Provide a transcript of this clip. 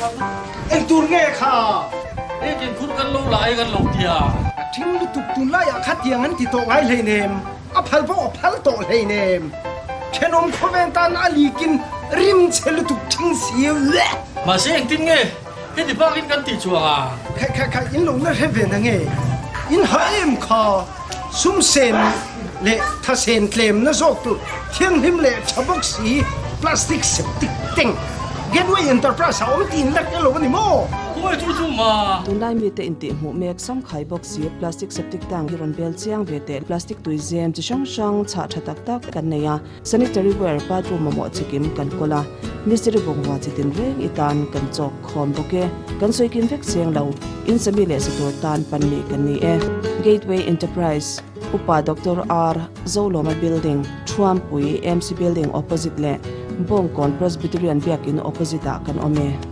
Eng tur nge kha? Ekin khur kan lo la e kan lo tia. A thing lutuk tunlaiah kha tiang an ti tawh ngai hleinem. A phal pawh a phal tawh hleinem. Thenawm khawvel tan a likin rim chhe lutuk thing si. Mahse engtin nge heti bakin kan tih chuang a? Khai khai khai in lo na hre ve na nge? In ha em kha sum sen leh tha sen tlem na zawk tur thianghlim leh tha bawk si plastic septic tank Gateway Enterprise a awm tih in la hre lo a ni maw? Khawi chu chu ma? Tunlai mite intihhmuh mek samkhai bawk si plastic septic tank hi rawn bel chiang ve teh. Plastic tui zem chi hrang hrang chhah tha tak tak kan nei a, sanitary ware bathroom mamawh chikim kan kawl a, mistiri bungrua chi tin reng i tan kan chawk khawm bawk e. Kan sawi kim vek cheng lo, in sami leh satur tan pan mi kan ni e. Gateway Enterprise, Upa Doctor R. Zolawma Building, Thuampui, MC Building opposite leh Bawngkawn Presbyterian Biakin opposite ah kan awm e.